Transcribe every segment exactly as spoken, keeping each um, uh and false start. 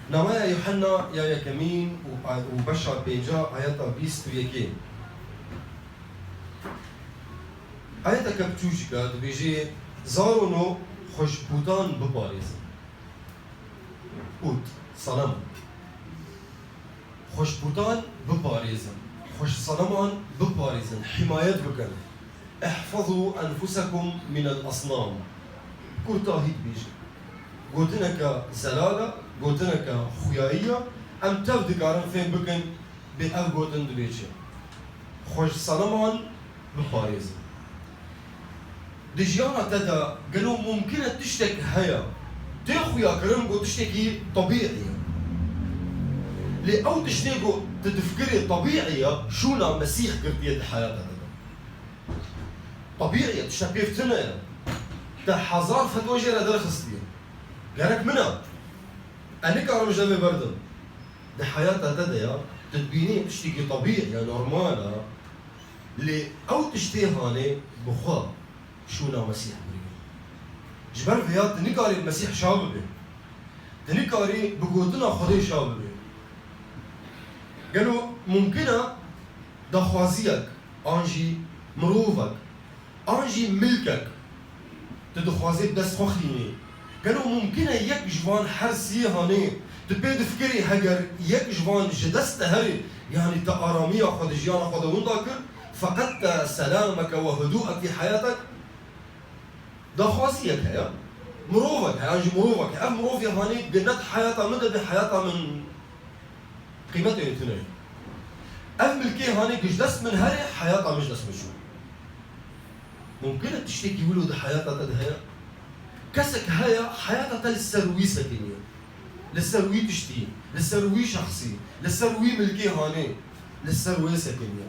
Nameya Yuhenna ya yekemîn û, û beşa pênca ayeta bîst û yekê. Ayeteke biçûçik e, dibêje, Zarono xwe ji pûtan biparêzin. Pût, sanam. Xwe ji pûtan biparêzin. Xwe ji sanaman biparêzin, himayet bikin. Ihfazû enfusekum minel asnam. Kurtahî dibêje. Gotineke zelal e, gotineke xuyayî ye. Em tev dikarin fêm bikin bê ev gotin dibê çi. Xwe ji sanaman biparêzin. Di jiyana te de gelo mumkin e tiştek heye, tê xuyakirin ku tiştekî tebîî ye. Lê ew tiştê ku tu difikirî tebîî ye, şûna Mesîh girtiye di heyata te de. Tebîî ye, tiştek pêv tune ye. Te hezar fetwa jê re derxistiye. Gerek min e. Ez nikarim ji devê berdim. Di heyata te de ya, tu dibînî tiştekî tebîî ye, normal e. Lê ew tiştê hanê bi xwe şûna Mesîh biriye. Ji ber vêya tu nikarî bi Mesîh şa bibê. Tu nikarî bi gotina Xwedê şa bibê. Gelo mumkin e daxwaziyek an jî mirovek an jî milkek tu dixwazê bi dest xwe xînî. Gelo mumkin e yek ji van her siyê hanê tu pê difikirî heger yek ji van ji dest te herê, yanî te aramiya xwe di jiyana xwe de winda kir, feqet te selameke we hudûek fî heyatek? Daxwaziyek heye, mirovek heye, an jî mirovek heye. Ev mirovê hanê bi ne di heyata min de bê, heyata min qîmetê wê tune ye. Ev milkê hanê ku ji dest min herê, heyata min ji dest min çû. Mumkin e tiştekî wilo di heyata te de heye? Kesek heye, heyata te li ser wî sekiniye. Li ser wî tiştî, li ser wî şexsî, li ser wî milkê hanê, li ser wê sekiniye.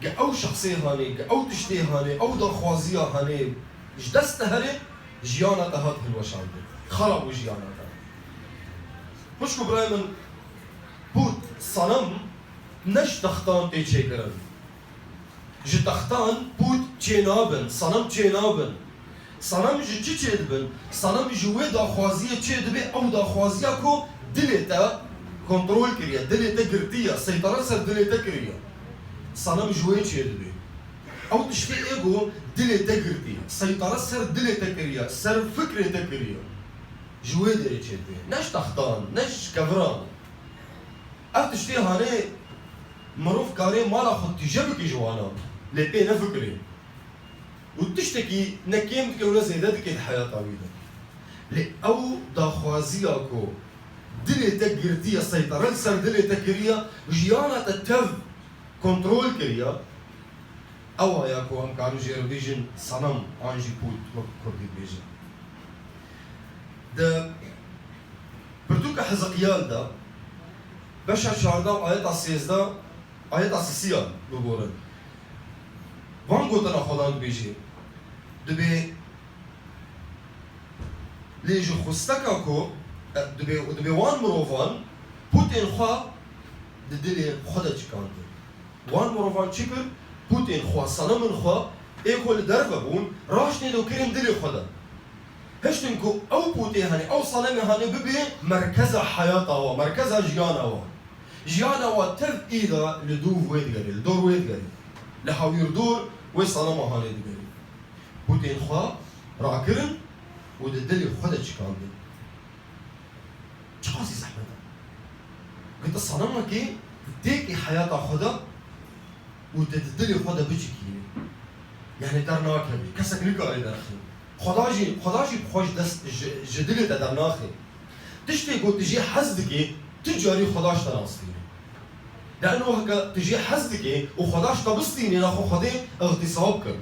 Ge ew şexsê hanê, ge ew tiştê hanê, ew daxwaziya hanê ji dest te herê, jiyana te hat hilweşandin. Xera bû jiyana te. Xwişk û birayê min, pût, sanam ne ji textan tê çêkirin. Ji textan pût çênabin, sanam çênabin. Sanam ji çi çêdibin? Sanam ji wê daxwaziyê çêdibe, ew daxwaziya ku dilê te kontrol kiriye, dilê te girtiye, seytara ser dilê te kiriye. Sanam ji wê çêdibe. Ew tiştê ê ku dilê te girtiye, seytara ser dilê te kiriye, ser fikrê te kiriye. Ji wê derê çêdibe. Ne ji textan, ne ji keviran. Ev tiştê hanê mirov karê mala xwe tîje bike ji wana, lê pê nefikirê. Û tiştekî ne kêm dike û ne zêde dike di heyata wî de. Lê ew daxwaziya ku dilê te girtiye, seytara li ser dilê te kiriye, jiyana te tev kontrol kiriye, ew a ya ku em karin jê re bêjin sanam an jî pût, wek kurdî dibêjin. Di pirtûka Hezeqiyal de, beşa çardeh û ayeta sêzdeh, ayeta sisiya biborin. Van gotina Xwedan dibêje, dibê, lê ji xwisteka ku, e, dibê, dibê wan mirovan pûtên xwe di dilê xwe de çikandin. Wan mirovan çi kir? Pûtên xwe, senemin xwe, ê ku li derve bûn, raştên û kirin dilê xwe de. Hiştin ku ew pûtê hanê, ew senemê hanê bibe merkeza heyata we, merkeza jiyana we. Jiyana we tev îda li dûv wê digerê, li dor wê digerê. Li hawîrdor wê senema hanê digerê. Pûtên xwe rakirin û di dilê xwe de çikandin. Çiqasî zehmet e. Gi tu sanamekê têkî heyata xwe de û tu di dilê xwe de bicikînî. Yanî dernakevî. Kesek nikare derxî. Xweda jî, Xweda jî bi xwe ji dest, ji, ji dilê te dernaxê. Tiştê ku tu jê hez dikî, tu carî Xweda ji te nas dînî. Leno heke tu jê hez dikî û Xweda ji te bistînî, naxwe Xwedê îxtîsab kir.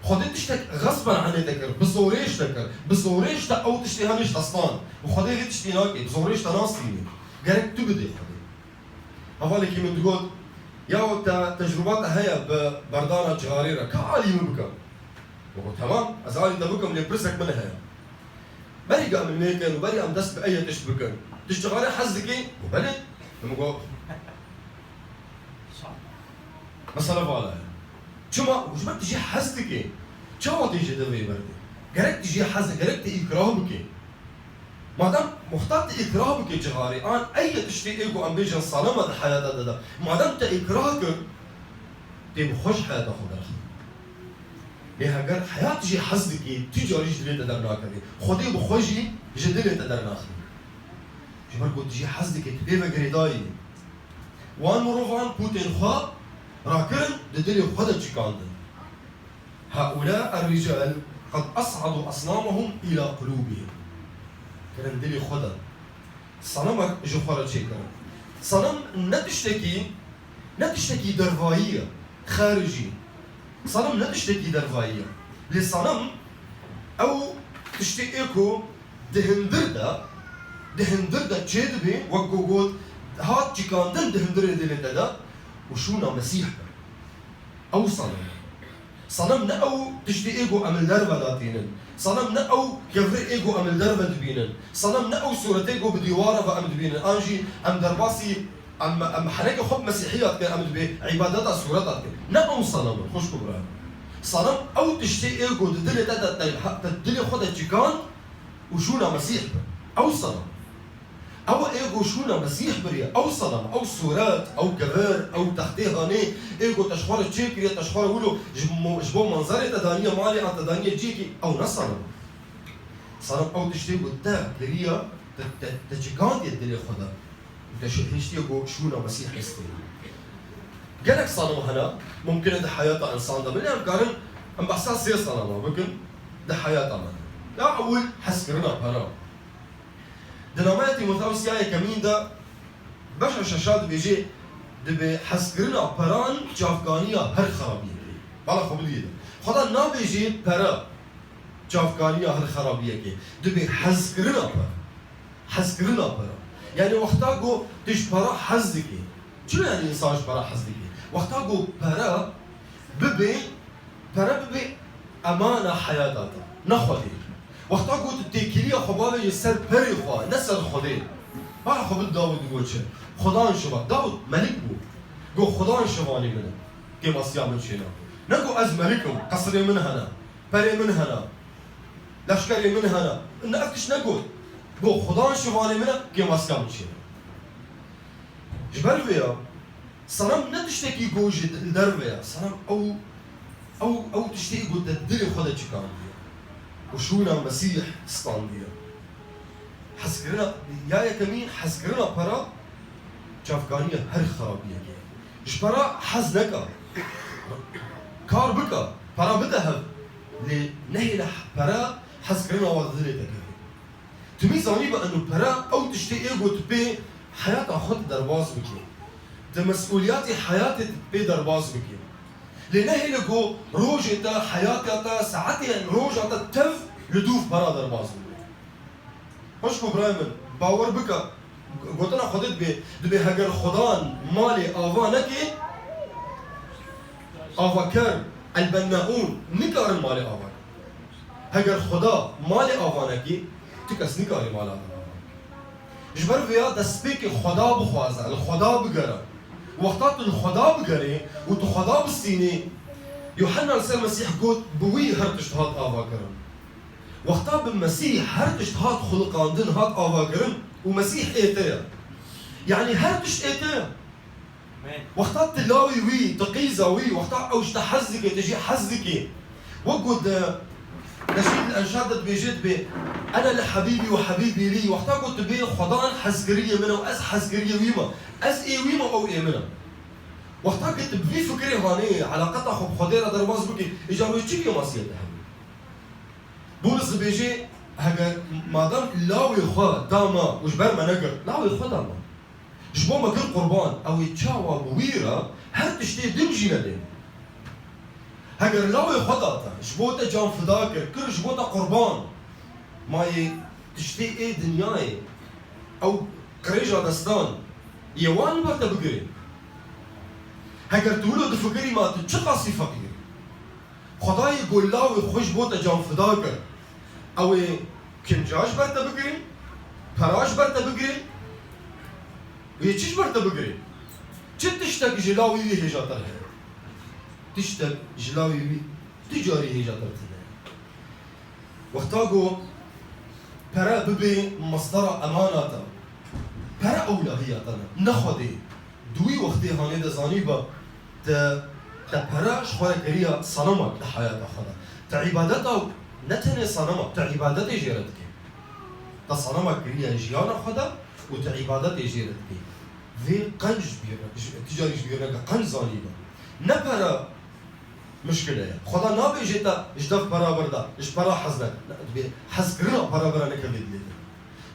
Xwedê tiştek xesben anê te kir, bi zorê ji te kir, bi zorê ji te ew tiştê hemî ji te stand. Û Xwedê vê tiştî nake, bi zorê ji te nastînê. Gerek tu bidê Xwedê. Hevalekî min digot, ya te tecrûba te heye bi berdana cigarê re, ka alî min bikim. Min got, temam, ez alî te bikim, lê pirsek min heye. Berî ga min nêkin û berî em dest bi eye tişt bikin. Tu ji cigarê hez dikî? Got, belê. Min got, Mesela vala ye. Çima? Ji ber tu jê hez dikî. Çawa tê jê devê berdê? Gerek tu jê hez, gerek tu îkrah bikî. Madem wexta tu îkrah bike ciharê, an ey tiştê ê ku em bêjin sanema di heyata te de, madem te îkrah kir, tê bi xwe ji heyata xwe derxin. Lê heger heyat jî hez dike, tu carî ji dilê te dernakeve. Xwedê bi xwe jî ji dilê te dernaxî. Ji ber ku tu jî hez dike, tu pê ve girêdayî. Wan mirovan pûtên xwe rakirin, di dilê xwe de çikandin. هؤلاء الرجال قد أصعدوا أصنامهم إلى قلوبهم. Kirin dilê xwe de. Sanemek ji xwe re çêkirin. Sanem ne tiştekî, ne tiştekî dervayî ye, xarijî. Sanem ne tiştekî dervayî ye. Lê sanem ew tiştê ê ku di hindir de, di hindir de çêdibe, wek ku got, hat çikandin di hindirê dilê te de û şûna Mesîh be. Ew sanem e. Sanem ne ew tiştê ê ku em li derve de tînin. Sanem ne ew kevirê ê ku em li derve dibînin. Sanem ne ew sûretê ku bi dîwara ve em dibînin. An jî em derbasî, em, em henekê xwe bi mesîhiya dikin, em dibê îbadeta sûreta dikin. Ne ew sanem e, xwişk û birayê. Sanem ew tiştê ê ku di dilê te de, te, te dilê xwe de çikand û şûna Mesîh be. Ew sanem e. Ew ê ku şûna Mesîh biriye, ew sanem, ew sûret, ew kevir, ew textê hanê, ê ku te ji xwe re çêkiriye, te ji xwe re wilo ji mo-, ji bo manzerê te daniye malê an te daniye cihekî, ew ne sanem. Sanem ew tiştê ku te kiriye, te, te, te çikandiye dilê xwe de. Û te şi-, hiştiye ku şûna Mesîh hestê. Gelek sanem hene, mumkin e di heyata însan de bin, em karin, em behsa sê sanema bikin di heyata me de. Ya ewil hezkirina pera. Di nameya Tîmoteosya yekemîn de beşa şeşa dibêje, dibê hezkirina peran çavkaniya her xerabiyekê. Bala xwe bidî de. Xweda nabêje pere çavkaniya her xerabiyekê. Dibê hezkirina pere. Hezkirina pere. Yani wexta ku tu ji pere hez dikî. Çi yani însan ji pere hez dikî? Wexta ku pere bibe Pere bibe emana heyata te, ne Xwedê. Wexta ku tu têkiliya xwe bavêjî ser perê xwe, ne ser Xwedê. Ba xwe bid Dawid got çi? Xudan şiva. Dawid melik bû. Got, Xudan şivanê min e, kêmasiya min çêna. Ne got, ez melik im, qesrê min hene, perê min hene, leşkerê min hene. Ne, ev tişt negot. Got, Xudan şivanê min e, kêmasiya min çêna. Ji ber vê ya, Sanem ne tiştekî ku ji li derve ye. Sanem ew, ew, ew tiştê ku te dilê xwe de çikandiye û şûna Mesîh standiye. Hezkirina, ya yekemîn, hezkirina pera çavkaniya her xerabiyekê. Ji pera hez neke. Kar bike, pera bide hev. Lê nehêle pera hezkirina we di dilê te keve. Tu mî zanî be eno pere ew tiştê ê ku tu pê heyata xwe tu derbas bikî. Tu mesûliyatê heyatê tu pê derbas bikî. Lê nehêle ku rojê te, heyata te, saetê roja te tev li dûv pera derbas bibe. Xwişk û birayê min, bawer bike, gotina Xwedê dibê, dibê heger Xudan malê ava neke, avaker, el-bennaûn, nikarin malê ava nekin. Heger Xuda malê ava nekî, tu kes nikarî mala te ava. Ji ber vêya destpêkê Xuda bixwaze, li Xuda bigere. Wexta tu li Xuda bigerê û tu Xuda bistînî, Yuhanna li ser Mesîh got, bi wî her tişt hat avakirin. Wexta bi Mesîh her tişt hat xuliqandin, hat avakirin û Mesîh ê te ye. Yanî her tişt ê te ye. Wexta tu lawê wî, tu qîza wî, wexta ew ji te hez dike, tu jî hez dikî. Wek ku di Neşîd el Enşad de dibêje, dibê, "Ene li hebîbî û hebîbî lî." Wexta ku tu bê Xwedan hezkiriyê min e û ez hezkiriyê wî me, ez ê wî me, ew ê min e. Wexta ku tu bi vî fikirê hanê, eleqeta xwe bi Xwedê re derbas bikî, îcar wê çi kêmasiyê te hebe? Bûlis dibêje, heger madem lawê xwe da me û ji ber me negirt, lawê xwe da me. Ji bo me kir qurban, ew ê çawa bi wî re her tiştê din jî nedê. Heger lawê xwe da te, ji bo te can fida kir, kir ji bo te qurban. Ma yê tiştê ê dinyayê, ew qirêja destan, yê wan li ber te bigirê. Heger tu wilo difikirî ma tu çiqasî feqîr î. Xwedayê ku lawê xwe ji bo te can fida kir, ew ê kinca ji ber te bigirê, pera ji ber te bigirê, wê çi ji ber te bigirê? Çi tiştek ji lawê wî hêjatir heye? Tiştek ji lawê wî tu carî hêjatir tune. Wexta ku pere bibê masdera emana te. Pere ewlahiya te ne, ne Xwedê. Di wî wextê hanê de zanîba te, te pere ji xwe re kiriya senemek di heyata xwe de. Te îbadeta ne tenê senemek, te îbadetê jê re dikî. Te senemek kiriya jiyana xwe de û te îbadetê jê re dikî. Vê qenc ji bîr ne, ji, tu carî ji bîr neke, qenc zanîba. Ne pere mişkile ye. Xweda nabêje te ji dev pera birda, ji pera hez neke. Ne, dibê hezkirina pera bira nekeve dilê te.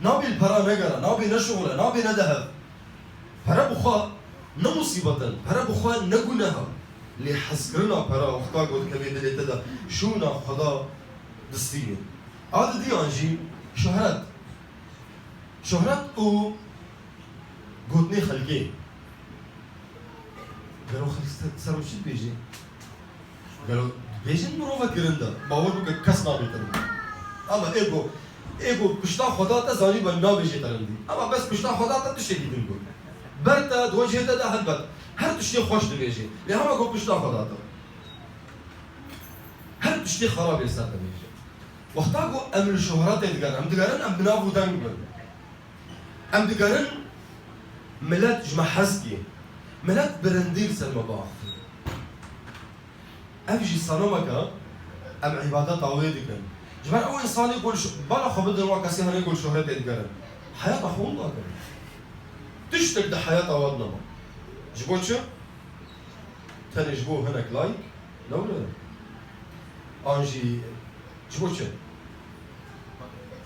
Nabê li pera negere, nabê neşuxule, nabê nede hev. Pere bi xwe ne musîbet in, pere bi xwe ne guneh e. Lê hezkirina pera wexta ku dikeve dilê te de, şûna Xweda distînê. A didiyan jî şohret. Şohret û gotinê xelkê. Gelo xelk ser, ser min çi dibêjê? Gelo dibêjin mirovek rind e. Bawer bike kes nabête rind. Ama ê ku, ê ku pişta xwe da te zanî be nabêjê te rindî. Ama bes pişta xwe da te tiştekî din got. Ber te, di wecihê te de helbet her tiştê xweş dibêjê. Lê hema ku pişta xwe da te. Her tiştê xerabê ser te bêjê. Wexta ku em li şohretê digerin, em digerin em bi nav û deng bin. Em digerin milet ji me hez kê. Milet bi rindî li ser me biaxifin. Ev jî senemek e, em îbadeta wê dikin. Ji ber ew însanê ku li şo-, bala xwe bidin wan kesê hene ku li şohretê digerin. Heyata xwe wenda kirin. Tiştek di heyata wan nema. Ji bo çi? Tenê ji bo hinek like, newre. An jî ji bo çi?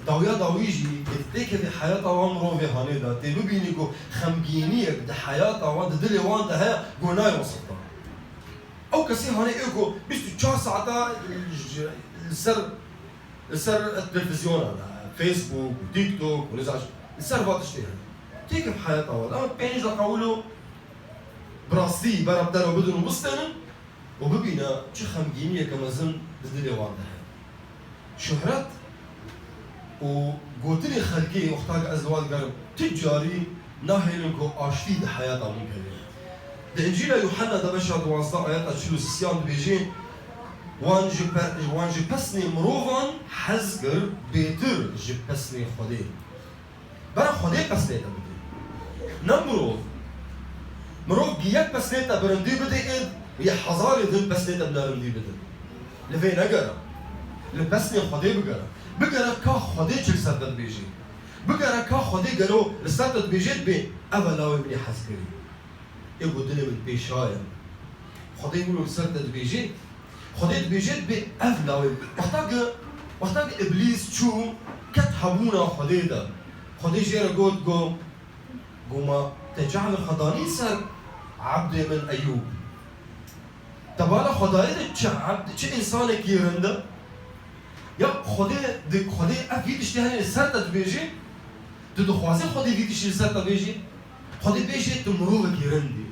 Dawiya dawî jî tê kevê heyata wan mirovê hanê de, tê bibînî ku xemgîniyek di heyata wan, di dilê wan de heye, ku nayê wan sifta. Ew kesê hanê ê ku bîst û çar saeta ji, li ser, li ser televîzyona de, Facebook û TikTok û nizam, li ser va tiştê hene. Têkeve heyata wan. Em pênc deqa wilo bi rastî bera bi te re bidin û bistênin û bibîne çi xemgîniyeke mezin di dilê wan de heye. Şohret û gotinê xelkê wexta ku ez li wan digerim, tu carî nahêlin ku aştî di heyata min keve. Di Încîla Yuhanna de beşa duwazdeh ayeta çil û sisiyan dibêje, wan ji pe-, wan ji pesnê mirovan hez kir bêtir ji pesnê Xwedê. Bera Xwedê pesnê te bidê. Ne mirov. Mirov gi yek pesnê te bi rindî bidê, ê yê hezarê din pesnê te bi nerindî bidin. Li vê negere. Li pesnê Xwedê bigere. Bigere ka Xwedê çi li ser te dibêjê. Bigere ka Xwedê gelo li ser te dibêjê dibê, ev e lawê min ê hezkirî. Ê ku dilê min pê şaye. Xwedê wilo li ser te dibêjê, Xwedê dibêje dibê ev lawê. Wexta ki, wexta ki Îblîs çû ket hebûna Xwedê de, Xwedê jê re got, got, got ma te çavê xwe danî ser ebdê min Eyûb. Te bala Xwedayê de çi ebd, çi însanekî rind e? Ya Xwedê, di, Xwedê ev vî tiştê hene li ser te dibêje, tu dixwazî Xwedê vî tiştî li ser te bêje? Xwedê bêje tu mirovekî rind î.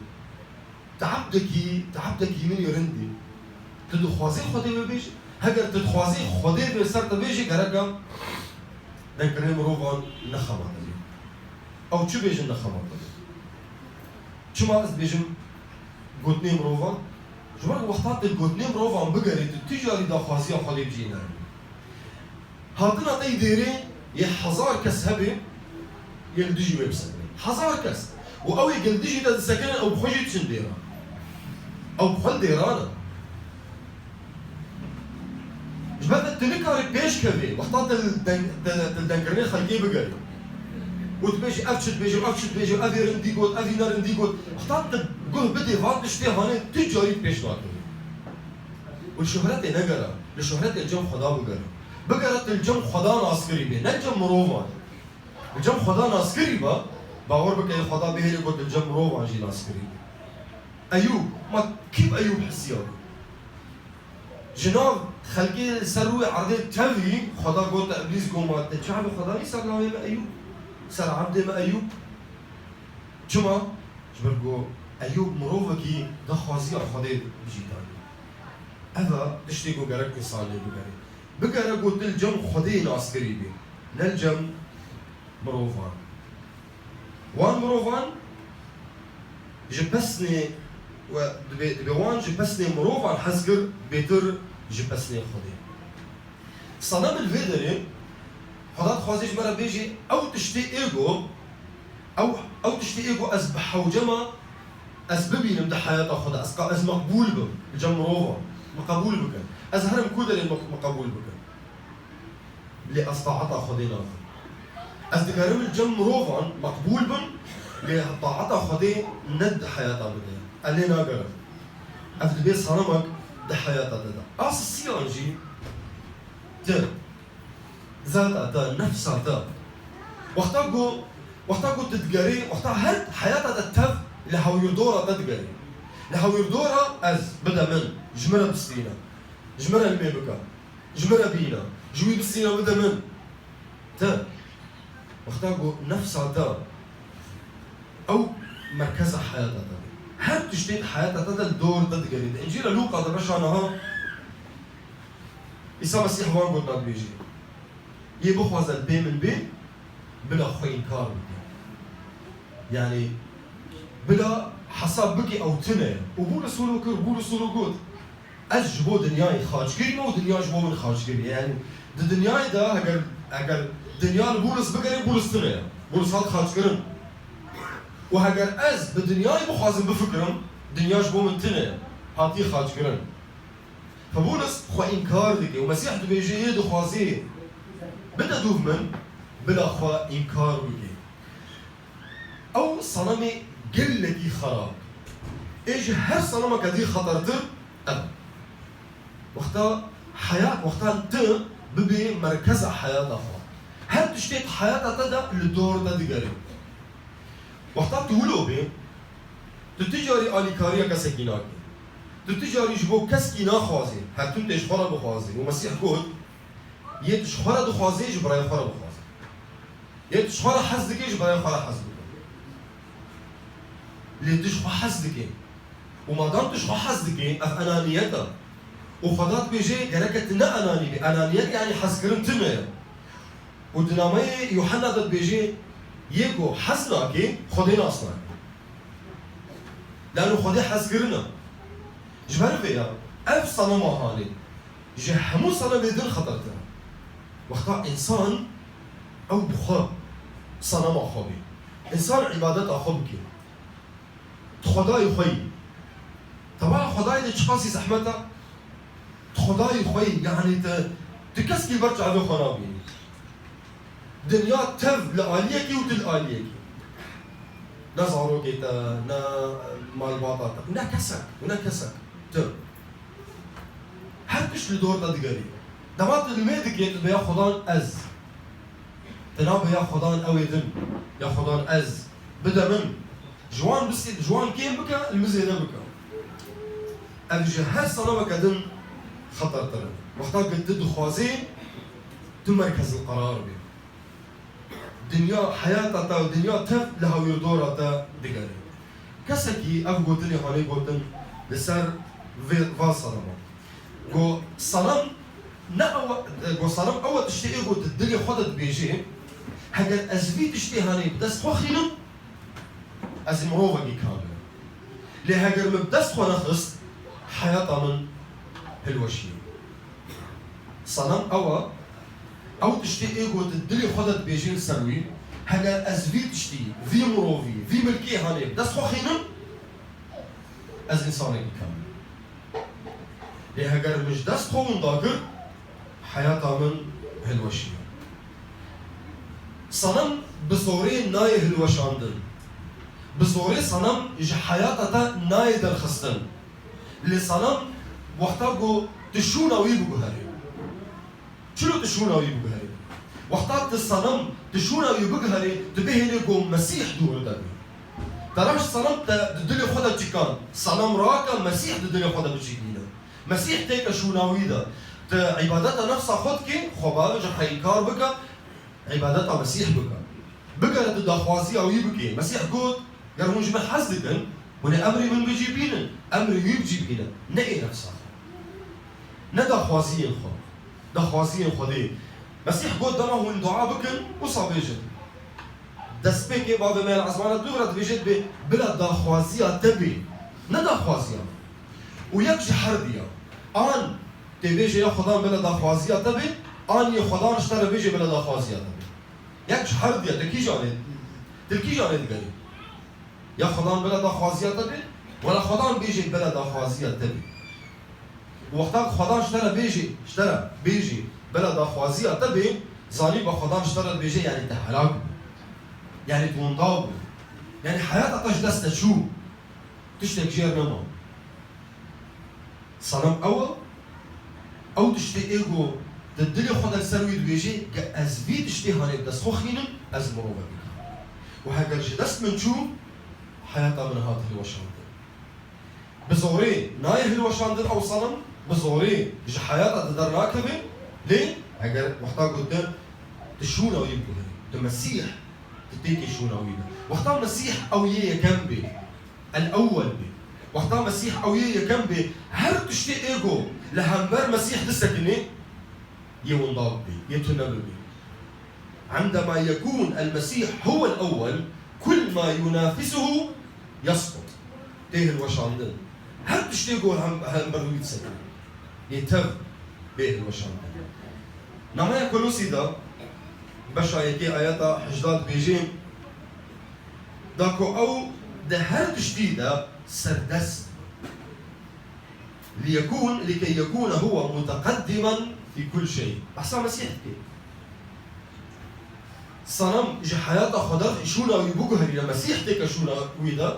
Tu ebdekî, tu ebdekî min î rind î. Tu dixwazî Xwedê wê bêje? Heger tu dixwazî Xwedê wê ser te bêje, gerek e dengkirinê mirovan nexebate. Ew çi bêjin nexebate. Çima ez dibêjim gotinê mirovan? Ji ber ku wexta tu gotinê mirovan bigerî, tu tu carî daxwaziya Xwedê bijî ne. Hatina te yî dêrê yê hezar kes hebe, yê li dijî wê bisekine. Hezar kes. Û ew ê ke li dijî te disekine, ew bi xwe jî diçin dêra. Ew bi xwe li dêra ne. Ji ber te tu nikarî pêş kevî, wexta te li deng-, te, te li dengkirinê xelkê bigerî. Û tu bêjî, ev çi dibêje, ev çi dibêje, ev ê rindî got, ev î ne rindî got. Wexta tu guh bidê van tiştê hanê, tu carî pêş nakevî. Û li şohretê negere, li şohretê li cem Xweda bigere. Bigere tu li cem Xweda naskirî bê, ne li cem mirovan. Li cem Xweda naskirî be, bawer bike Xweda bihêle ku tu li cem mirovan jî naskirî bî. Eyûb, ma kî bi Eyûb hisiya bû? Ji nav xelkê li ser rûyê erdê tevî Xweda got, te Îblîs got, ma te çavê Xweda nî ser navê me Eyûb, ser ebdê me Eyûb? Çima? Ji ber ku Eyûb mirovekî daxwaziya Xwedê jî danî. Ev e tiştê ku gerek însan lê bigere. Bigere ku tu li cem Xwedê naskirî bî, ne li cem mirovan. Wan mirovan ji pesnê we dibê, dibê wan ji pesnê mirovan hez kir bêtir ji pesnê Xwedê. Senem li vê derê Xweda dixwaze ji me re bêjî, ew tiştê ê ku, ew, ew tiştê ê ku ez bi hewce me, ez bibînim di heyata xwe de, ez qa-, ez meqbûl bim, li cem mirovan, min qebûl bikin. Ez herim ku derê min, min qebûl bikin. Lê ez taeta Xwedê nakim. Ez dikarim li cem mirovan meqbûl bim, lê taeta Xwedê ne di heyata min de ye. Ez lê nagerim. Ev dibê sanemek di heyata te de. Asisiyan jî ti, zata te, nefsa te. Wexta ku, wexta ku tu digerî, wexta her heyata te tev li hawirdora te digerî. Li hawirdora ez, bide min, ji min re bistîne. Ji min re limê bike. Ji min re bîne. Ji wî bistîne bide min. Te. Wexta ku nefsa te, ew merkeza heyata te. Her tiştê di heyata te de li dor te digerî. Di Încîla Lûqa de beşa niha, Îsa Mesîh van gotina dibêjî. Yê bixwaze li pê min bê, bila xwe înkar bike. Yanî, bila hesab bike ew tune ye. Û Bûlis wilo kir, Bûlis wilo got. Ez ji bo dinyayê xaçkirî me û dinya ji bo min xaçkirî. Yanî di dinyayê de heger, heger dinya li Bûlis bigerê, Bûlis tune ye. Bûlis hat xaçkirin. Û heger ez bi dinyayê bixwazim bifikirim, dinya ji bo min tune ye. Hatiye xaçkirin. Fe Bûlis xwe înkar dike û Mesîh dibêje, yê dixwazê bide dûv min, bila xwe înkar bike. Ew senemê gelekî xerab. Ê ji her senemeke dî xetertir ev. Wexta heyat, wexta tu bibê merkeza heyata xwe. Her tiştê di heyata te de li dor te digerê. Wexta tu wilo bê, tu ti carî alîkariya kesekî nakî. Tu ti carî ji bo keskî naxwazî, her tim tê ji xwe re bixwazî. Û Mesîh got, yê tu ji xwe re dixwazê, ji birayê xwe re bixwaze. Yê tu ji xwe re hez dikê, ji birayê xwe re hez bike. Lê tu ji xwe hez dikê. Û madam tu ji xwe hez dikê, ev enaniyet e. Û Xweda dibêje, gereke tu ne enanî bî. Enaniyet yanî hezkirin tune ye. Û di nameyê Yuhenna de dibêje, yê ku hez nake, Xwedê nas nake. Lano Xwedê hezkirin e. Ji ber vê ya, ev senema hanê ji hemû senemê din xetertir e. Wexta însan ew bi xwe senema xwe bê. Însan îbadeta xwe bike. Tu Xwedayê xwe yî. Tewa Xwedayê de çiqasî zehmet e? Tu Xwedayê xwe yî, yanî tu, tu keskî ber çavê xwe nabînî. Dinya tev li aliyekî û tu li aliyekî. Ne zarokê te, ne malbata te, ne kesek, ne kesek. Tu. Her tişt li dor te digerî. Dema tu limê dikê, tu bêya Xwedan ez. Tu nabê ya Xwedan ew ê din, ya Xwedan ez, bide min. Ji wan bistê, ji wan kêm bike, li min zêde bike. Ev ji her senemeke din xetertir e. Wexta ku tu dixwazê, tu merkezil qerar bê. Dinya heyata te û dinya tev li hawirdora te digere. Kesekî ev gotinê hanê gotin li ser vê, van senema. Go senem ne ew, go senem ew e tiştê ê go di dilê xwe de dibêjê, heger ez vî tiştê hanê bi dest xwe xînim, ez ê mirovekî kamil im. Lê heger min bi dest xwe nexist, heyata min hilweşiye. Senem ew e, ew tiştê ê ku tu dilê xwe de dibêjî li ser wî, heger ez vî tiştî, vî mirovî, vî milkê hanê bi dest xwe xînim, ez însanekî kamil im. Lê heger min ji dest xwe winda kir, heyata min hilweşiye. Senem bi zorê nayê hilweşandin. Bi zorê senem ji heyata te nayê derxistin. Lê senem wexta ku tu şûna wî biguherî. Çilo tu şûna wî biguherî? Wexta tu senem, tu şûna wî biguherî, tu bihêlî ku Mesîh dûr de bî. Te raşt senem te di dilê xwe de çikan. Senem rake, Mesîh di dilê xwe de bicîbîne. Mesîh têke şûna wî de. Tu îbadeta nefsa xwe dikî, xwe bavêje, xwe înkar bike, îbadeta Mesîh bike. Bigere tu daxwaziya wî bikî. Mesîh got, ger hûn ji min hez dikin, hûn ê emrê min bicîbînin, emrê wî bicîbînin. Ne ê nefsa xwe. Ne daxwaziyên xwe. Daxwaziyên Xwedê. Mesîh got, dema hûn dua bikin, wisa bêjin. Destpêkê Bavê me ya li ezmana dûr e dibêje, dibê bila daxwaziya te bê. Ne daxwaziya min. Û yek ji her diya. An tê bêje ya Xudan bila daxwaziya te bê, An yê Xwedan ji te re bêje bila daxwaziya te be. Yek ji her diya, tu kîjanê, tu li kîjanê digerî? Ya Xwedan bila daxwaziya te be, wela Xwedan bêje bila daxwaziya te be. Wexta ku Xwedan ji te re bêje, ji te re bêje bila daxwaziya te be, zanî be Xwedan ji te re dibêje, yanî te helak bû. Yanî tu winda bû. Yanî heyata te ji dest te çû. Tiştek jêr nema. Selam ew e, ew tiştê ê ku di dilê xwe de li ser wî dibêjê, ge ez vî tiştê hanê bi dest xwe xînim, ez mirovek dikim. Û heger ji dest min çû, heyata min hat hilweşandin. Bi zorê nayê hilweşandin ew selam, bi zorê ji heyata te dernakeve, lê heger wexta gotin, tu şûna wî biguherî, tu Mesîh, tu têkê şûna wî be. Wexta Mesîh ew yê yekem bê, El-Ewwel bê. Wexta Mesîh ew yê yekem bê, her tiştê ê ku li hember Mesîh disekinê, yê winda bibê, yê tune bibê. عندما يكون المسيح هو الأول، كل ما ينافسه يسقط. Tê hilweşandin. Her tiştê ku hem, hember wî disekinê, yê tev bê hilweşandin. Nameya Kolosî de, beşa yekê ayeta hejda dibêjê, da ku ew di her tiştî de serdest be. ليكون، لكي يكون هو متقدما في كل شيء. Behsa Mesîh dike. Selam ji heyata xwe de şûna wî biguherîne, Mesîh têke şûna wî de.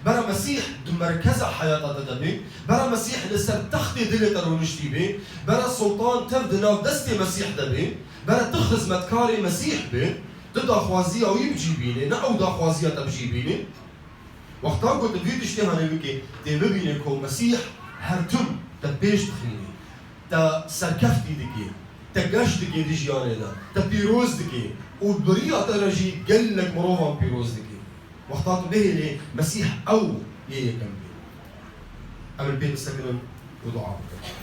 Bera Mesîh di merkeza heyata te de bê. Bera Mesîh li ser textê dilê te rûniştî bê. Bera Sultan tev di nav destê Mesîh de bê. Bera tu xizmetkarê Mesîh bê. Tu daxwaziya wî bi cî bînî, ne ew daxwaziya te bi cî bînî. Wexta ku tu vî tiştê hanê bikî, tê bibînî ku Mesîh her tim te pêş dixînî, te serkeftî dikî, te geş dikî di jiyanê de, te pîroz dikî û bi riya te re jî gelek mirovan pîroz dikî. Wexta tu bihêlî Mesîh ew yê yekem bê. Em ê pê bisekinin û dua bikin.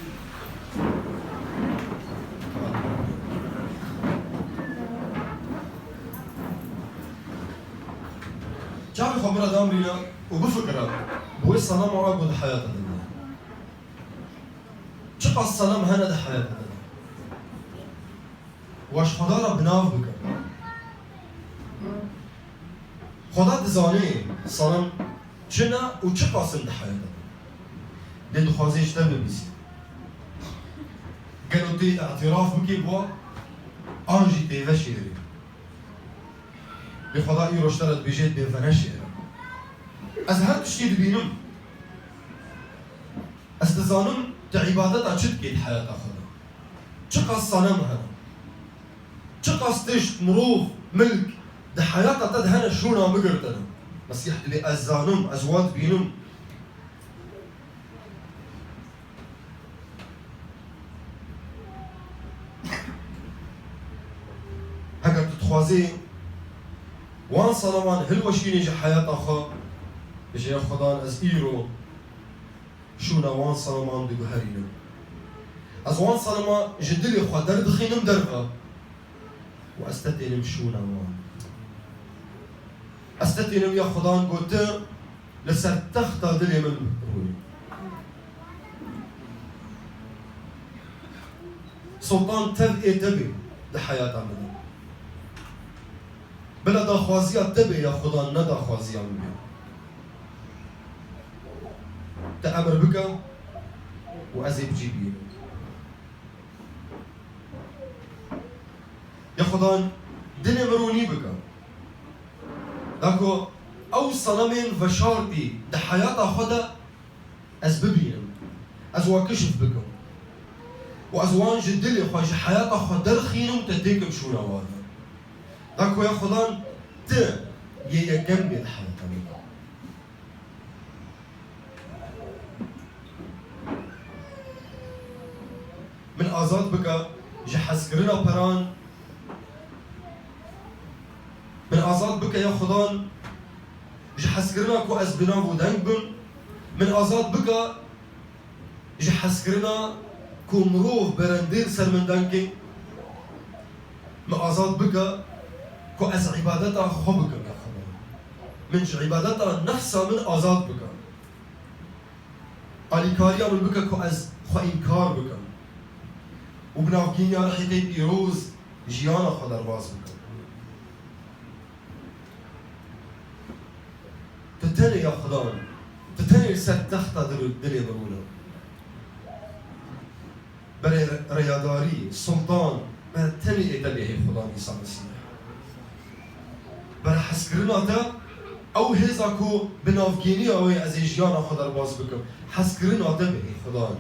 Çavê xwe bira damrîne û bifikire, bi wê selama we ku di heyata de ne. Çiqas selam hene di heyata de ne. Wa ji Xweda re bi nav bike. Xweda dizane selam çi ne û çiqas in di heyata de. Lê dixwaze ji te bibîse. Gelo tê îtiraf bikî bi wan, an jî tê veşêrî? Lê Xweda îro ji te re dibêje, dibê veneşêre. Ez her tiştî dibînim. Ez dizanim tu îbadeta çi dikî di heyata xwe de. Çiqas senem hene. Çiqas tişt, mirov, milk di heyata te de hene şûna min girtine. Mesîh dibê ez zanim, ez wan dibînim. Heger tu dixwazî wan sanaman hilweşînî ji heyata xwe, bêje ya Xudan, ez îro şûna wan sanaman diguherînim. Ez wan sanama ji dilê xwe derdixînim derve û ez te tênim şûna wan. Ez te tênim ya Xudan, got tu li ser texta dilê min rûnî. Sultan tev ê te bê di heyata min de. Bila daxwaziya te bê ya Xudan, ne daxwaziya min bê. Te emir bike û ez ê bi cî bînim. Ya Xudan, dilê min rûnî bike. Da ku ew senemên veşartî di heyata xwe de ez bibînim. Ez wan kişf bikim. Û ez wan ji dilê xwe, ji heyata xwe derxînim, te têkim şûna wan de. Da ku ya Xudan, tu yê yekem bê di heyata min de. Min azad bike ji hezkirina peran. Min azad bike ya Xudan ji hezkirina ku ez bi nav û deng bim. Min azad bike ji hezkirina ku mirov berendên ser min deng kê. Min azad bike ku ez îbadeta xwe bikim ya Xudan. Min ji îbadeta nefsa min azad bike. Alîkariya min bike ku ez xwe înkar bikim. û bi navgîniya Rihê te pîroz jiyana xwe derbas bikin. Tu tenê ya Xudan, tu tenê li ser texta dil-, dilê min wilo. Berê re-, rêyadarî, sultan, berê tenê ê te bê hê Xudan Îsa Mesîh. Berê hezkirina te, ew hêza ku bi navgîniya wê ez ê jiyana xwe derbas bikim. Hezkirina te bê hê Xudan.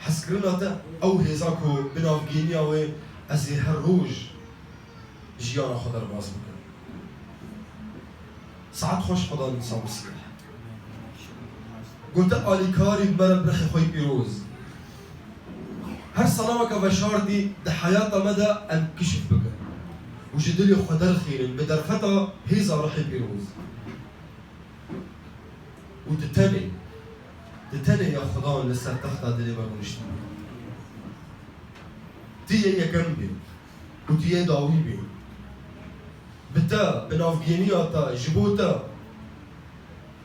Hezkirina te, ew hêza ku bi navgîniya wê ez ê her roj jiyana xwe derbas bikim. Saet xweş Xudan Îsa Mesîh. Gote alîkarî bi me re bi Rihê xwe yî pîroz. Her selameke veşartî di heyata me de em kişif bikin. Û ji dilê xwe derxînin bi derfeta hêza Rihê pîroz. Û tu tenê, tu tenê ya Xudan li ser texta dilê me rûniştî. Tu yê yekem bî û tu yê dawî bî. Bi te, bi navgêniya te, ji bo te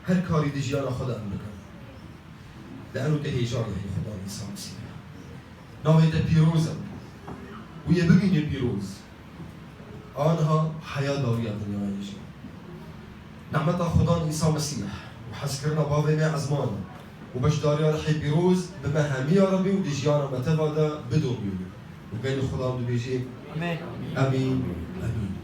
her karî di jiyana xwe de em bikin. Li eno te hêja ye hê Xudan Îsa Mesîh. Navê te pîroz e. Û yê bimînê pîroz. Aniha heya dawiya dinyayê jî. Nehmeta Xudan Îsa Mesîh û hezkirina Bavê me Ezman û beşdariya Rihê Pîroz bi me hemiya re bê û di jiyana me teva de bidomîne. Û gelî Xudan dibêjê, Amîn. Amîn, amîn.